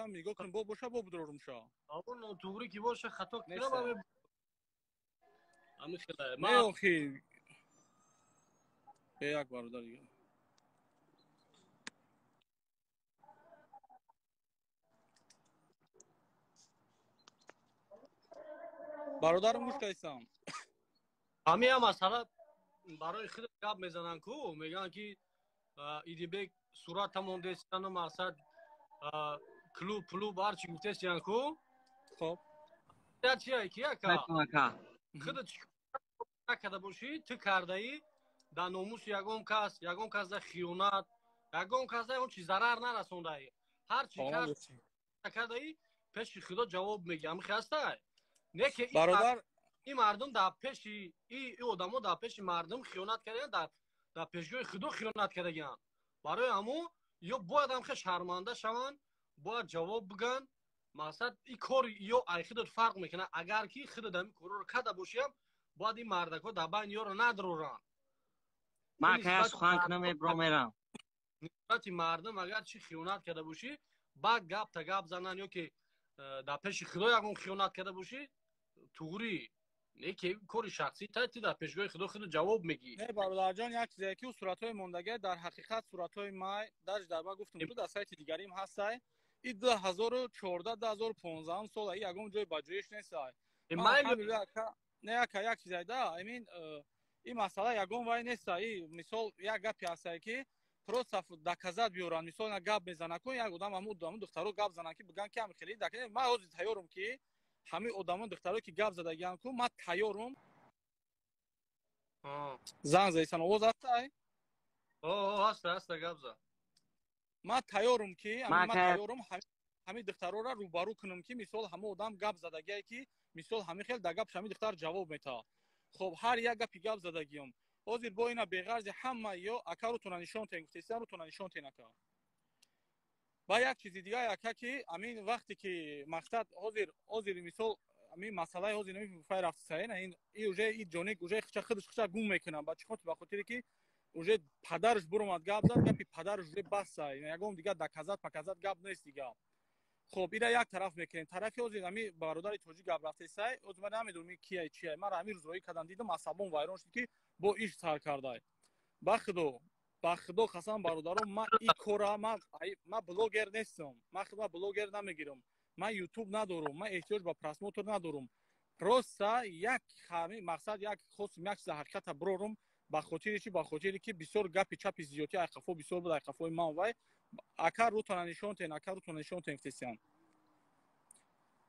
Гуфтам нигоҳ кунам, бо боша, бо будрорум ша. Або нотуғри ки боша, хато кунам. Ами хела. Не, охи. Як бародар дига. Бародарам, гӯш кайсам. Ҳами ҳам масъала барои худ гап мезананд ку, мегӯянд ки Идибек сурата мондесиану мақсад клуб плуб ҳарчи гуфтесиян ку. Хоб. Чия ки яка? Худ накарда бошӣ, ту кардаӣ, дар номуси ягон кас да хиёнат, ягон кас да ягон чи зарар нарасондаӣ. Ҳарчи кардаӣ, пеши Худо ҷавоб мегӣ. Ҳамихи ҳастай? Не ки бародар, ин мардум дар пеши и одамо дар пеши мардум хиёнат кардагиан, дар пешгоҳи Худо хиёнат кардагиан. Барои ҳамун ё бояд ҳам хе шарманда шаванд, бояд ҷавоб бигӯянд. Мақсад, и кор ё ай худат фарқ мекунад. Агар ки худат ҳамин корро карда бошиам, бояд ин мардакҳо дар байни ёро надроранд. Ман кая сухан кунам, эбро мерам. Нисбати мардум агар чи хиёнат карда бошӣ, баъд гапта гап зананд, ё ки дар пеши Худо ягон хиёнат карда бошӣ, туғрӣ. Не ки кори шахсӣ та, ти дар пешгоҳи Худо худу ҷавоб мегӣ. Не, бародарҷон, як чизе ки суратҳои мондагӣ дар ҳақиқат суратҳои май даж дар ба гуфтум, ту дар сайти дигарим ҳастай. И 2014, 2015 сола, и ягон ҷой ба ҷоиш нестай. Не, яка, як чизе да, I mean, ин масъала ягон вай неста. И мисол, як гапе ҳастай, ки просто доказать биёранд. Мисол, на гап мезанад ку як одам, ҳамун духтаро гап зананд, ки бигӯянд, ки ҳами хеле ман ҳозир тайёрум, ки ҳамин одамон, духтаро, ки гап задагиам ку, ман тайёрум. Занг заисан, овоз ҳастай? Ҳаста, ҳаста, гап за. Ман тайёрум, ки ман тайёрум ҳамин духтарора рӯбарӯ кунам, ки мисол ҳама одам гап задагие, ки мисол ҳамин хел дар гапш ҳамин духтар ҷавоб метаҳад. Хоб, ҳар як гапи гап задагиём ҳозир бо ина беғарзи ҳама ё ака рӯтона нишон тен, гуфтесан, рӯтона нишон тен, ака. Ба як чизи дига, ака, ки амин вақте ки мақсад ҳозир мисол амин масъалаи ҳозир фай рафтисаена, ин и уже и ҷоник уже хича худаш хича гум мекунам. Ба чӣ хотир? Ба хотире ки уже падараш буромад, гап зад, гапи падараш уже басса, ягон дига доказать показать гап нест дига. Хоб, ира як тараф мекунем. Тарафи ҳозир ами бародари тоҷик гап рафтесай, ҳозир ман намедонам ин кияй, чияй. Мара ҳамин рӯз роҳӣ кардам, дидам, асабом вайрон шуд, ки бо иш сар кардай. Ба Худо, ба Худо қасам, бародарон, ман и кора, ман блогер нестам, ман худма блогер намегирам, ман ютуб надорум, ман эҳтиёҷ ба просмотр надорум. Просто як ҳами мақсад, як хостум, як чиза ҳақиқата бирорум. Ба хотири чи? Ба хотире ки бисёр гапи чапи зиёдӣ айқафо бисёр буд, айқафои ман вай. Ака, рӯтона нишон тен, ака, рӯтона нишон тен, гуфтесиям.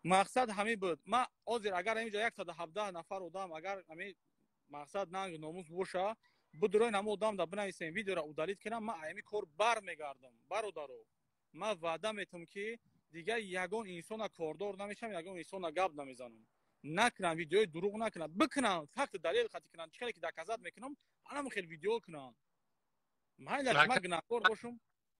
Мақсад ҳамин буд. Ман ҳозир агар ҳаминҷо 117 нафар одам, агар ҳамин мақсад нанг номус боша, будуроин ҳама одам да бинависем, видеора удалить кунам, ман ҳамин кор бармегардам. Бародаро, ман ваъда метам, ки дигар ягон инсона кордор намешавам, ягон инсона гап намезанам. Накунам видеои дурӯғ, накунам, бикунам, факт далел хати кунам. Чӣ хеле ки доказать мекунам, анам хел видео кунам. Майлаш, ман гунаҳкор бошум.